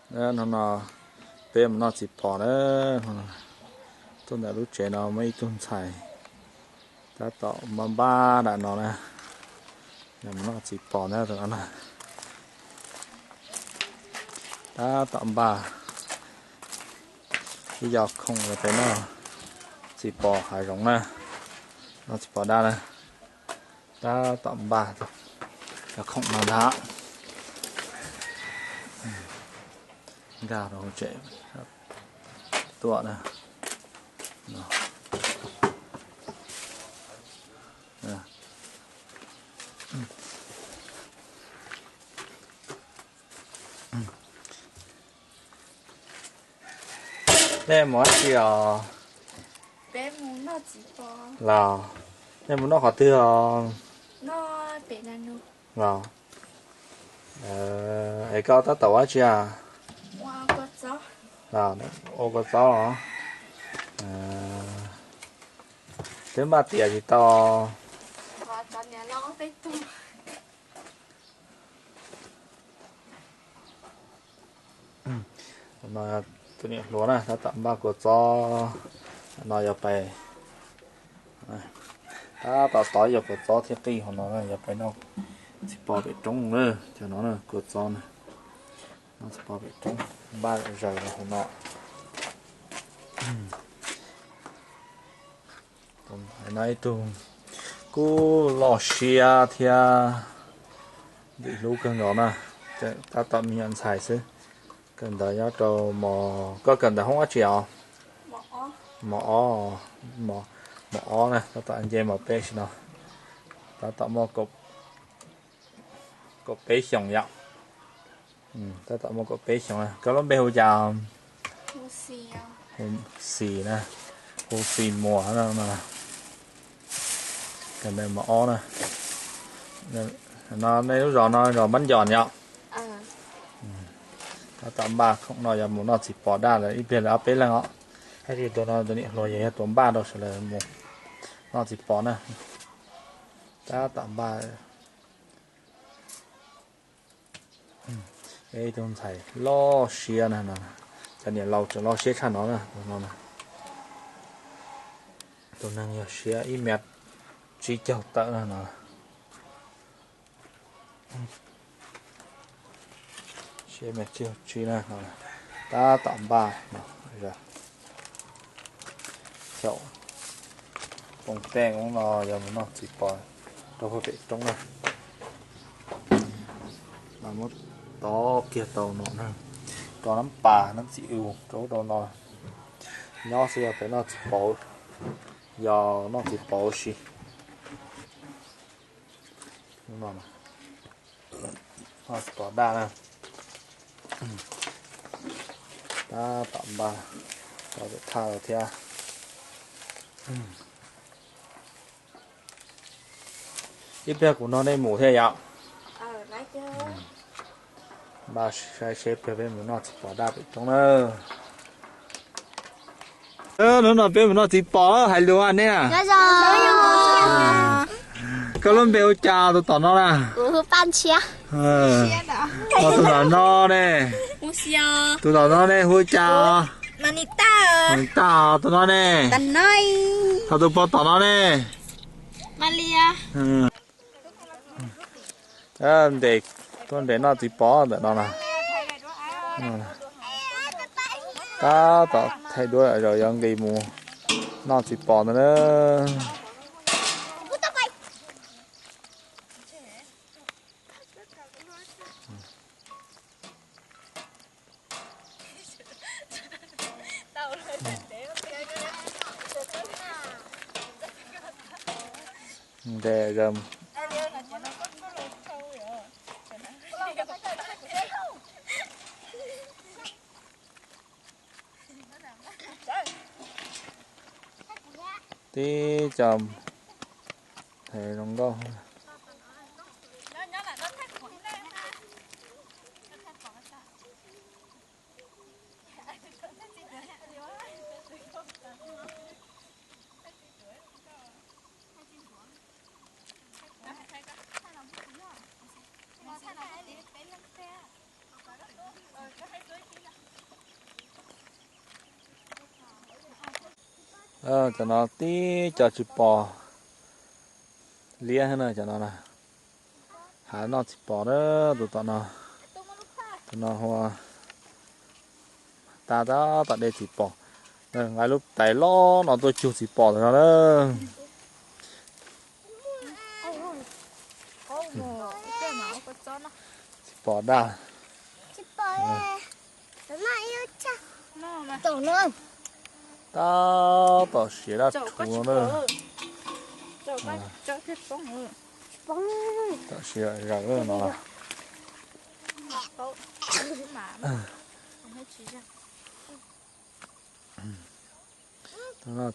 Hnub no peb mus noj txiv pos na. Tuaj ntawm lub tsev no muaj ib tug ntxhais tab tom npaj npaj nram no na, yog mus noj txiv pos na tus no na. Tab tom npaj ib co khoom los pem noj txiv pos hav zoov na, noj txiv pos daj na. Tab tom npaj cov khoom no ntag. Nkag rau hauv tsev tuaj na. Nej mus dab tsi os? Los, nej mus noj qhov twg os? Los, es koj tab tom ua dab tsi a? Los, ua kua txob os. Twb npaj tiav tsis tau. No tus niam hluas na tab tom npaj kua txob no yog pais, tab tom tov ib co kua txob thiab qij hauv no yog pais noj txiv pos pem roob na. Cov no kua txob na, noj txiv pos pem roob, npaj zaws rau hauv no. No ib tug kuj loj siab thiab ntim hlub kawg nkaus na, tab tom me nyuam ntxhais xwb. Kawm ntawv nyob rau mos, koj kawm ntawv hoob dab tsi os? Mos ob, mos ob na, tab tom nce mos peb sim no, tab tom muaj kaum peb xyoos yom. Tab tom muaj kaum peb xyoos na. Koj lub npe hu cas? Hu Xis na, hu Xis Muas no. Kawm ntawv mos ob na. No nej lub zos no zos Npab Ncos yom. Tab tom npaj khoom no yog mus noj txiv pos daj lawm ib pliag lawm ob peb leeg os. Tab sis tus no tus niam hluas yog tus npaj rau sawv daws mus noj txiv pos na. Tab tom npaj. Ib tug ntxhais loj siab na, cov niam laus tseem loj siab tshaj no na, tus no na. Tus neeg yog siab ib mev tsib caug tawm na no. Siab ib mev tsib caug tsib na no. Tab tom npaj no, xyaum poob tej ub no yog mus noj txiv pos rau pem roob na. Mas muab tov kiag tau no na, rau nab pas nab txiv u rau rau no. Nyob xwb yog pem noj txiv pos, yog noj txiv pos ua si. Noj txiv pos daj na. Tab tom npaj tau pem thaj thiab. Ib pliag kuv nrog nej mus thiab yom. Npaj saib seb pliag peb mus noj txiv pos daj pem roob na. Hnub no peb mus noj txiv pos hais lus nej. Koj lub npe hu cas tus tom no na? Tus tom no ne? Tus tom no ne hu cas? Tag tus no ne? Ho tus pog tom no ne? Ntes, tuaj nres noj txiv pos ntawm no na. Tab tom thaij duab zaum yuav nqis mus noj txiv pos ntawd na. Ntes, tib co hais zoo nkauj. Cov no tib co tsis pom liab na, cov no na. Hav noj txiv pos na, tus tom no, tus no hu ua ta tab tom de txiv pos. Nqa lub tais loj no tuaj cug txiv pos ntawm no na. Txiv pos daj. Tab tom siav daj rhuv no na. Tom siav zaws no.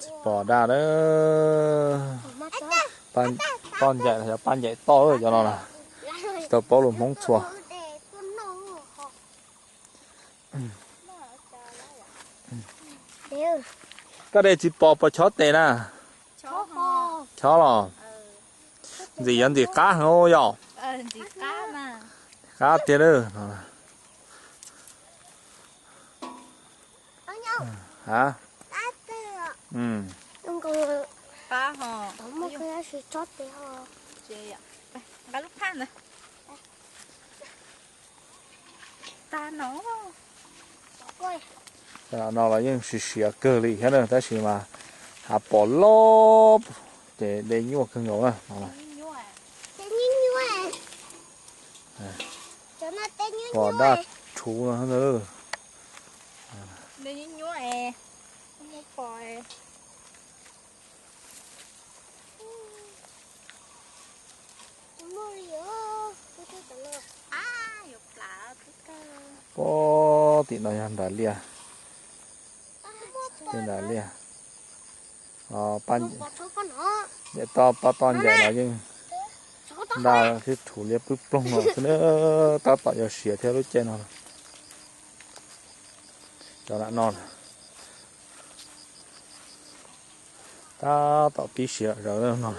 Txiv pos daj na. Paj ncaim los yog paj ncaim toj cov no na. Tsis tau paub lus Hmoob txhua. Koj de txiv pos puas chob tes na? Chob los. Ntxim yuav ntxim qab heev yom. Qab tiag lawm. Cov no los yeej siav siav kawg li thiab na, tab sis mas hav pos loj ces de nyuaj kawg nkaus na. Pos daj rhuv no. Pob tim no yog nram liaj, nram liaj. Ncaim toj paj toj ncaim los yeej nraj sib rhuv liab pwb ploog no xwb na, tab tom yuav siav thiab lub caij no. Cov no tab tom pib siav zaws no.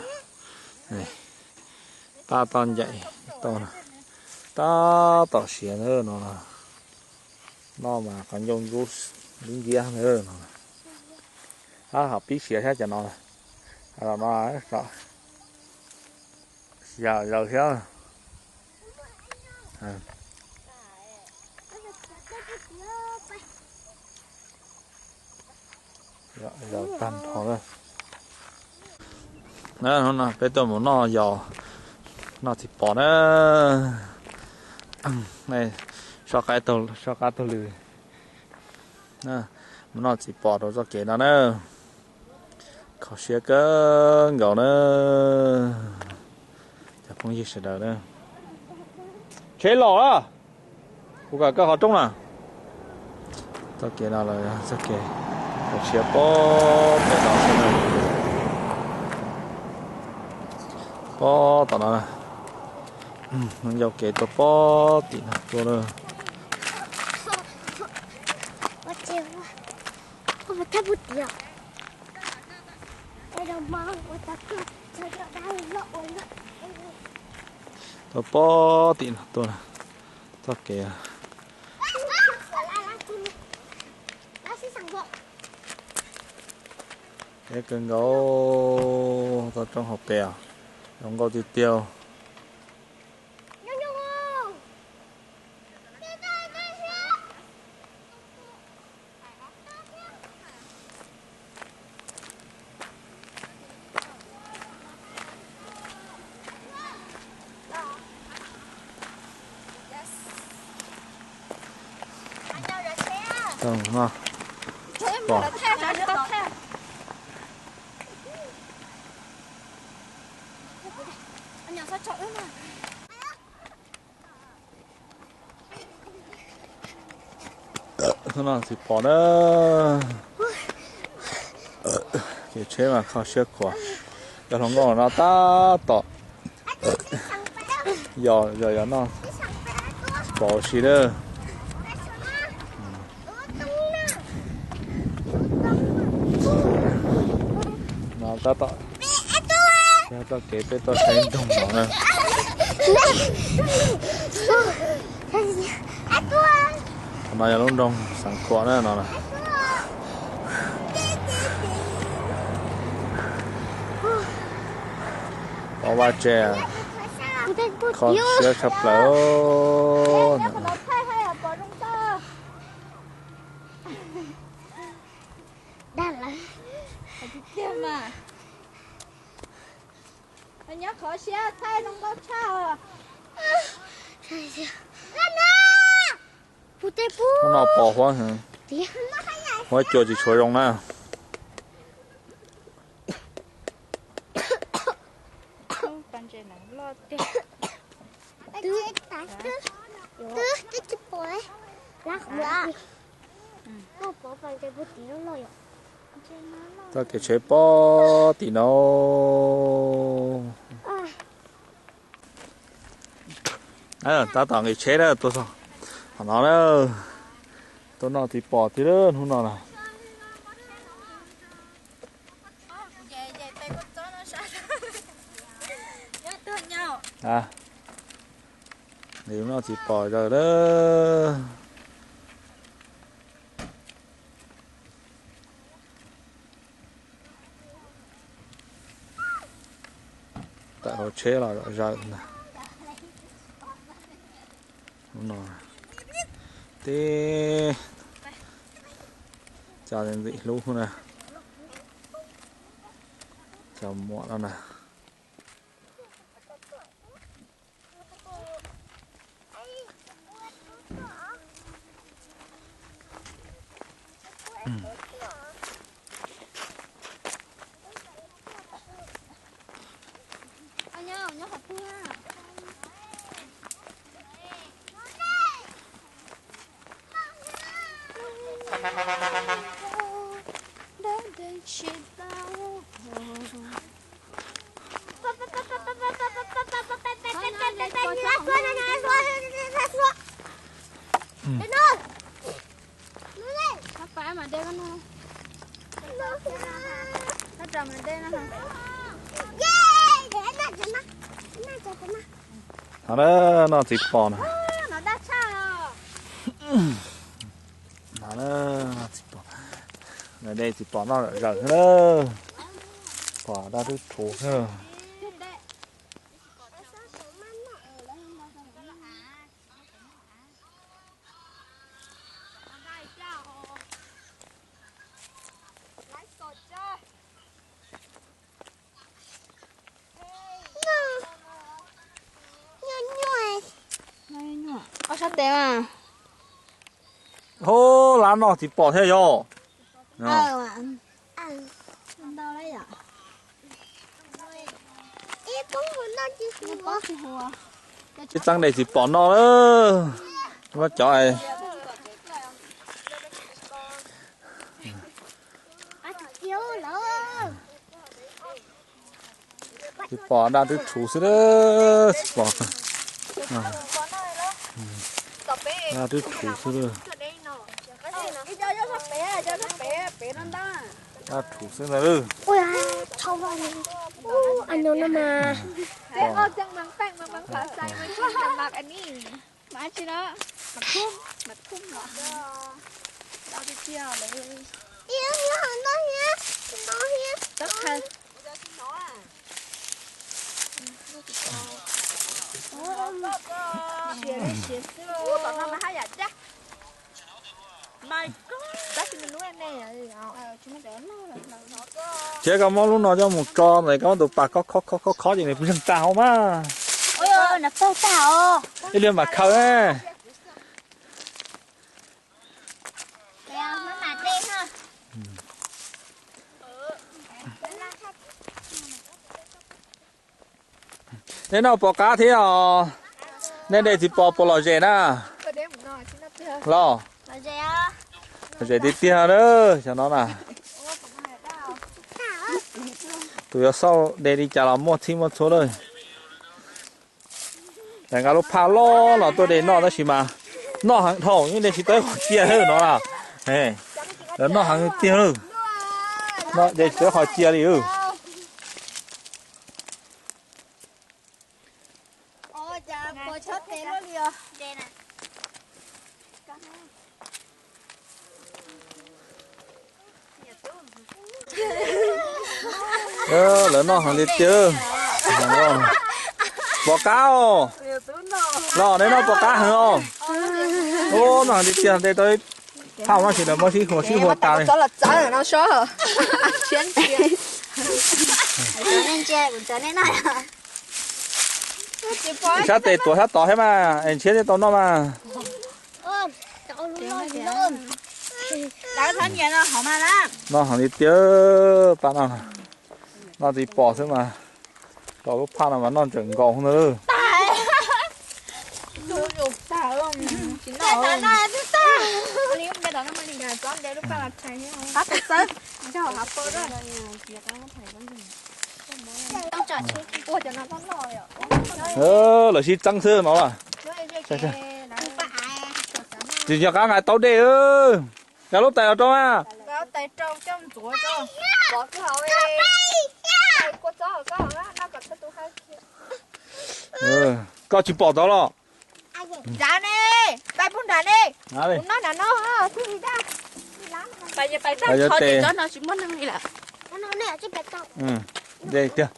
Paj toj ncaim toj no tab tom siav ntawd no. Noj mas qhov ncauj ntxub ntxiab ntxiab ntawd no. Tab tom pib siav thiab cov no. Los no zaws thiab. Zaws tag nrho na. Hnub no peb tuaj mus noj yos, noj txiv pos na. Soj qab taug lw, mus noj txiv pos rau txoj kev no na. Kho siab kawg nkaus na. Cov phooj ywg sawv daws na. Tsheb los lawm, kuv kom koj qhov rooj na. Txoj kev no los txoj kev kho siab pob pem no xwb na. Pob tom no, ncauj kev tuaj pob tim no tuaj na. Tuaj pob tim no tuaj na, txoj kev. Deb kawg nkaus, toj roob hauv pes os, zoo nkauj tiag tiag. Hnub no txiv pos na, kev tsheb mas kho siab khuav. Cov hluas nkauj no tab tom yos yos yos noj pos ua si na. No tab tom, txoj kev peb tuaj saib nroog no na. Qhov no yog lub nroog Xeev Khuam na no. Pov vaj tse, kho siab tshaj plaws. Nyob qhov siab thaij zoo nkauj tshaj. Hnub no pos huab, huab cua tsis tshua zoo na. Txoj kev tsheb pob tim no. Tab tom nqis tsheb na, tuaj txog qhov no na, tuaj noj txiv pos thiab hnub no na. Noj txiv pos zaws na. Tawm hauv tsheb los zaws ntag. Tib cov ntxim hlub na, cov muam no na. Noj txiv pos na. Noj txiv pos, de txiv pos noj zom zaws xwb na. Pos dab twb rhuv xwb. Ob sab tes mas. Hub, lab noj txiv pos thiab yog. Tib txeeb de txiv pos noj lawm. Muab cov txiv pos dab twb rhuv xwb, txiv pos dab twb rhuv xwb. Dab rhuv xwb ntag. Thiab koj muab lub no coj mus tso ntawm koj muab tus pas khob khob khob khob ces nws zeeg tag hauv mas. Ib pliag mam khaws. Nej noj pos qab thiab os. Nej de txiv pos puas lom zem na? Los, lom zem tiag tiag na, xyov no na. Tus yuav xauj de li cas los muaj txhij muaj txhua lawm. Lawv nqa lub phaj loj los tuaj de noj tab sis mas noj heev dhau, yeej de tsis tau qhov cia no na. Lawv noj heev tiag lawm, de tsis tau qhov cia li. Lawv noj heev tiag tiag. Pom qab os. Los neb noj pom qab heev os. Ub, noj heev tiag tiag, nte tau ib phaj no tsis lawv muab sib huas sib huas tas li. Sab tes tuav sab tod thiab mas es ntshiab thiaj tau noj mas. Noj heev li tiag, pab no noj txiv pos xwb mas tau lub phaj no mas noj ntseem nkaus ntag. Lawv sib txeeb xwb no. Tsis nco qab nqa taub dej. Nqa lub tais los rau mas. Koj tsis pom tod los? Nrad ne, pais pub nrad ne. Kuv noj nrad no. Pais tso no tsis muaj neeg li lawm. Tiag.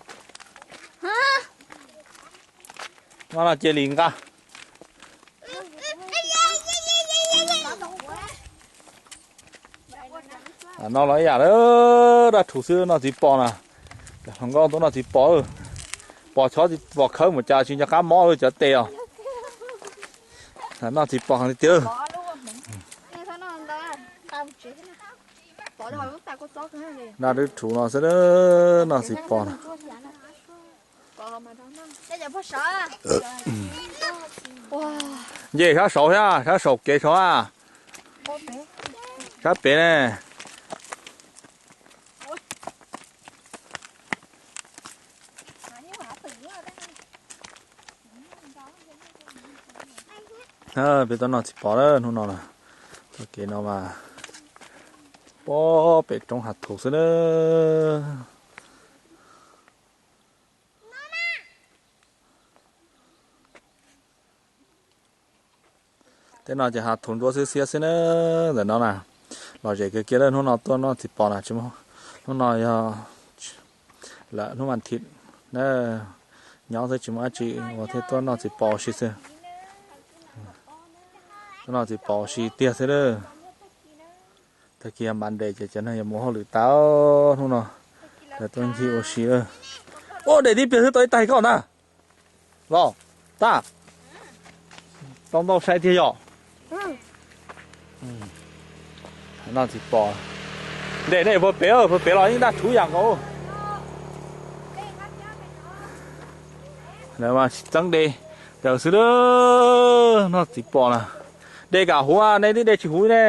Noj no cia li nqa. Noj los ib yam li dab rhuv xwb, noj txiv pos na. Cov hluas nkauj tuaj noj txiv pos. Pos chob pos khawb mus cas tsis nco qab mob li cov tes os. Noj txiv pos heev tiag. Dab rhuv no xwb, noj txiv pos na. Nce sab saud thiab, sab saum kev saud a. Sab pem ne. Peb tuaj noj txiv pos lawm hnub no na. Txoj kev no mas pem roob hav thuv xwb na. Tej no ces hav thuv ntsuab xiab xiab xwb na. Ntawm no na, lom zem kiag kiag lawm, hnub no tuaj noj txiv pos na. Hnub no yog lawm hnub vas thiv na, nyob xwb tsis muaj dab tsi ua thiaj tuaj noj txiv pos ua si xwb. Tuaj noj txiv pos ua si tiag xwb lawm. Tag kis yog Monday ces cov neeg yuav mus hauj lwm tas hnub no. Lawv tuaj ncig ua si lawm. Ua dej tib pliag xwb tau ib taig koj na. Los, tau ntau sai tiag yom. Noj txiv pos. Dej nej puag pem, puag pem los yeej daj rhuv yam nkaus. Lawv mas tsis txeeb dej, caws xwb lawm, noj txiv pos na. Dej kam huv, nej twb dej tsis huv ne.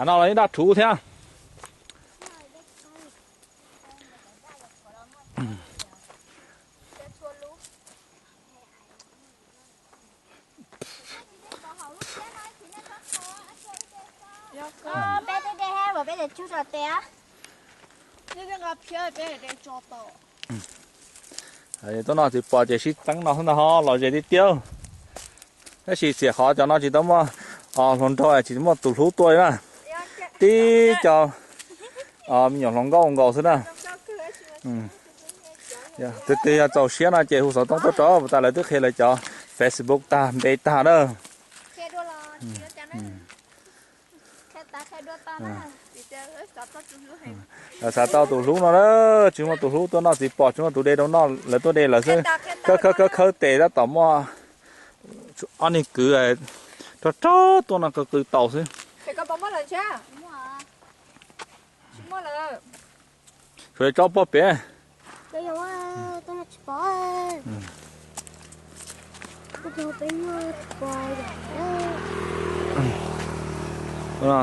No los yeej daj rhuv thiab. Tuaj noj txiv pos ces sib txeeb no xwb ntag ho, lom zem tiag tiag. Tab sis xiam qhov cov no tsis tau muaj hluas nraug, tsis muaj tus hlub tuaj li na. Tib co me nyuam hluas nkauj nkaus xwb na. Tus twg yog txaus siab no ces hu xov tooj tuaj rau, puas tas lawv twb qhia lawv cov Facebook tag npe tag na. Lawv xav tau tus hlub no na, tsis muaj tus hlub tuaj noj txiv pos, tsis muaj tus de rau noj, lawv tuaj de lawv xwb. Khawb khawb khawb khawb tes tab tom muaj ob niag kwv rog rog tuaj no qw qw taus xwb. Suav tsob puag pem.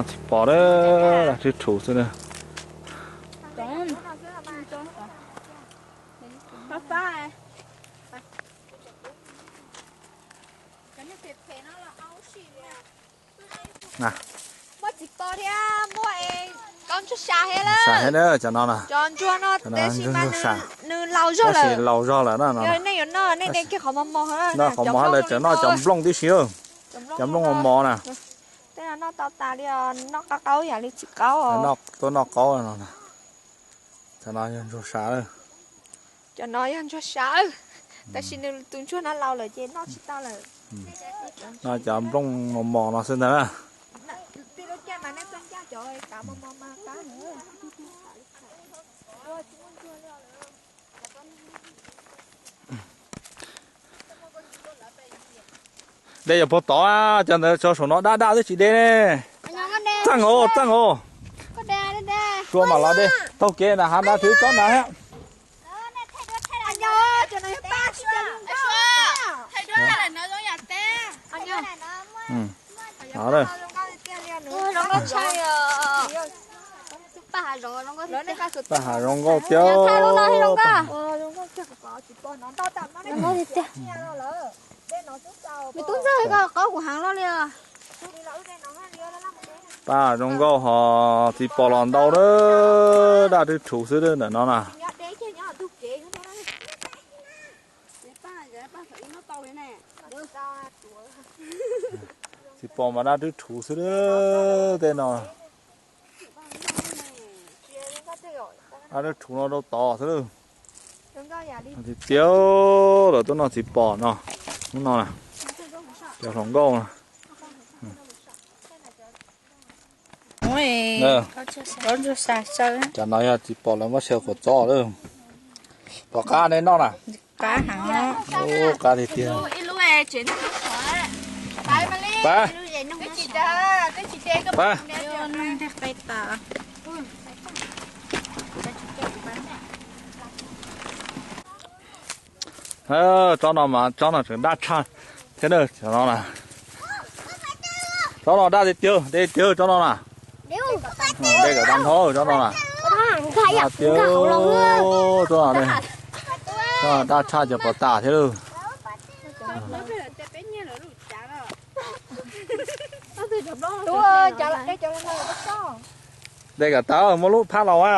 Txiv pos, rhuv rhuv xwb na. Muaj txiv pos thiab muaj, koj ntsuag sa thiab lawm. Sa thiab na, cov no na. Cov ntsuag no tab sis mas nws laus zog lawm, laus zog lawm na. Nej yuav noj nej de kiag qhov mos mos, noj qhov mos lawm, tseem noj cov nplooj tib si. Cov nplooj mos mos na. Noj tau tas li os, noj qaub qaub yam li txiv qaub os. Tuaj noj qaub no. Cov no yog ntsuag sav lawm. Cov no yog ntsuag sav, tab sis nws tus ntsuag no laus lawm ces noj tsis tau lawm. Noj cov nplooj mos mos no xwb ntag na. Tij lub caij mas nej tuaj ncaj cov kav mos mos mas qab. De yuav puag tod, cov ntawd tso saum no daj daj twb tsis de ne. Txeej os, txeej os. Sua mam los de. Taug kev na, hav nrad twb tsob nrad thiab. Paj hav zoo nkauj tiag. Tub ntxawg, koj qaub kuv heev loj li os. Paj zoo nkauj ho txiv pos los ntau lawm, daj twb rhuv xwb ntawm no na. Txiv pos mas daj twb rhuv xwb tej no. Daj twb rhuv no rau tod xwb. Tiag tiag, lawv tuaj noj txiv pos no, hnub no na, cov hluas nkauj na. Cov no yog txiv pos lawv muab xyaw quav txob lawm. Pom qab nej noj na. Qab heev. Qab tiag tiag. Pab, pab. Tsob no mas tsob no tseem daj tshaj thiab na, cov no na. Tsob no daj tiag tiag, de tiag tsob no na. De kom tag nrho tsob no na. Daj tiag, tsob no, tsob no daj tshaj cov pos tas thiab lawm. De kom tag, muab lub phab los a.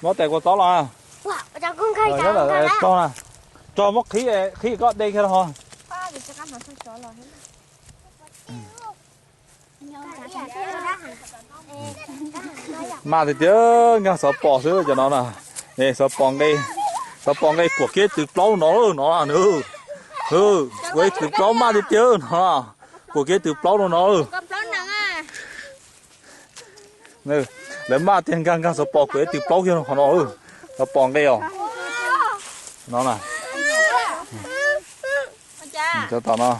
Muab tais kua txob los. Rog na, rog muab qhib, qhib koj de kiag los ho. Maj tiag tiag, nkag xov pos xwb cov no na. Xov pos nqe, xov pos nqe kuam kiag tw plaub no no na. Kuam kiag tw plaub maj tiag tiag no. Kuam kiag tw plaub no no. Lawv maj tiag, nkag nkag xov pos kuam kiag tw plaub kiag qhov no. Xov pos nqe os. No na. Cov tom no.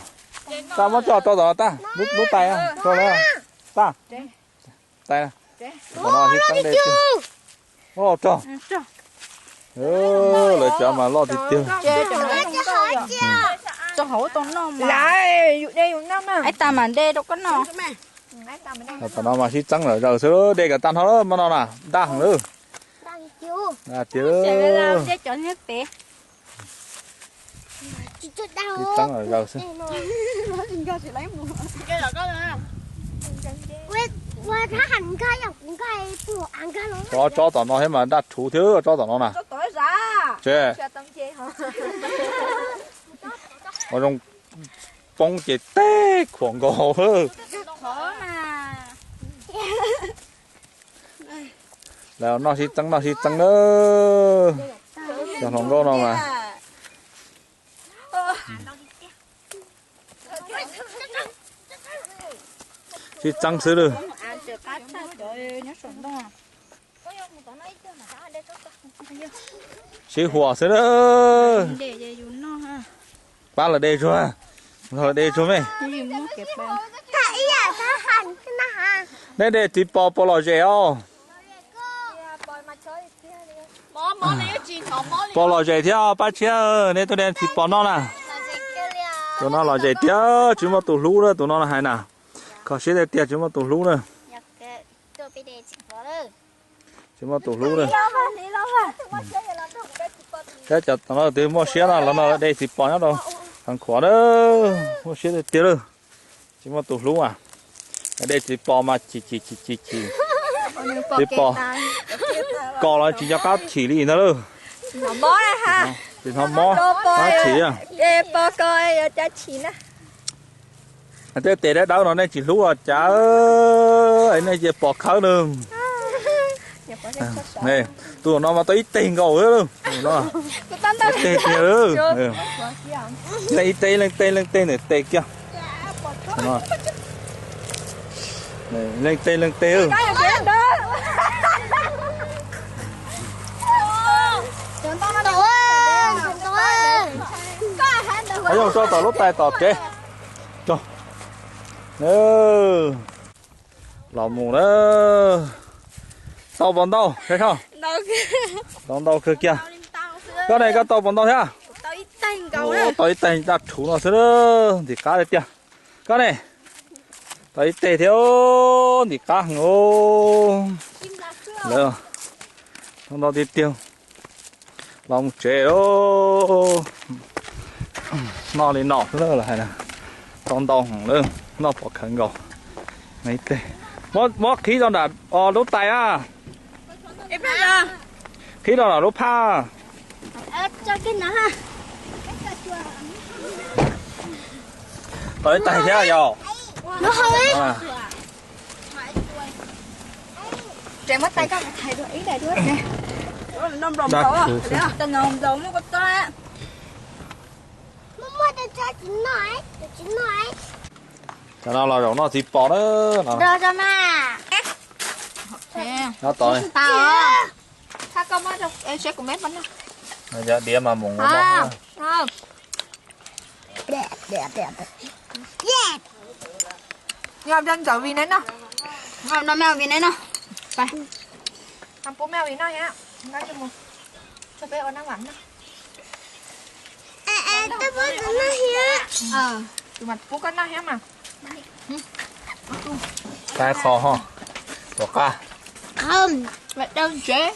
Tag, muab coj rau tom no tag, lub tais, tag. Tais, tom no sib txeeb de. Rog. Lawv cov mas loj tiag tiag. Ib tag mam de rau koj noj. Tom no mas sib txeeb lawm zaws xwb, de kom tag nrho lawm, maj no na, daj heev lawm. Daj tiag. Sib txeeb lawm zaws xwb. Tsob, tsob tom no thiab mas daj rhuv thiab tsob tom no na. Tsev. Ua zoo poob ces teg khuam nkaus. Lawv noj sib txeeb, noj sib txeeb na. Cov hluas nkauj no mas sib txeeb xwb lawm. Sib huam xwb lawm. Pab lawv de tsuag, lawv de tsuag me. Nej de txiv pos puas lom zem os? Puas lom zem thiab pab tshiab, nej tuaj de txiv pos noj na. Tus no lom zem tiag, tsis muaj tus hlub na, tus no hais na. Kho siab tiag tiag, tsis muaj tus hlub na. Tsis muaj tus hlub na. Thiab cov no twb muaj siab no, los no de txiv pos nyob rau Fab Khuam na, muaj siab tiag tiag lawm. Tsis muaj tus hlub mas, de txiv pos mas chim chim chim chim chim. Txiv pos kos los tsis nco qab chim li ntag lauj. Tsis hnov mob, qab chim. Tej tes dawb dawb no nej tsis hlub los cas, nej ces pom khawb na. Tus no mas tau ib teg nkaus no. Ib teg tiag. Leej ib teg, leej teg, leej teg ntawm tes kiag. Leej teg, leej teg. Qhov yooj so tom lub tais tom tsev. Los mus na. Tau puas ntau, saib seb. Tau ntau kawg kiag. Koj ne, koj tau puas ntau thiab? Tau ib teg daj rhuv no xwb, ntim qab tiag tiag. Koj ne? Tau ib teg thiab, ntim qab heev. Lawv tau ntau tiag tiag. Los mus tsev, noj li no xwb lawm hais. Tau ntau heev lawm, noj pom khawv nkaus. Muab qhib rau nram lub tais a. Qhib rau nram lub phaj. Tau ib tais thiab yog. Cov no los zaum noj txiv pos na. No tos. Yog diav mas mus. Noj ntxawm vim neb noj. Noj vim neb noj. Pub mej vim noj thiab. Noj coj mus. Tso peb ua naj vam noj. Tus mas pub koj noj thiab mas. Tais qhov ho. Tuam qab. Dau ntsev.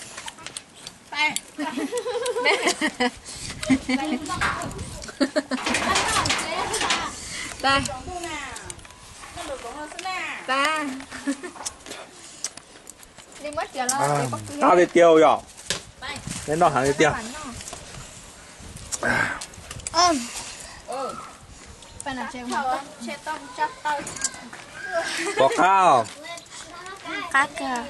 Qab li tiag yom. Neb noj heev li tiag. Pom qab os. Qab kawg.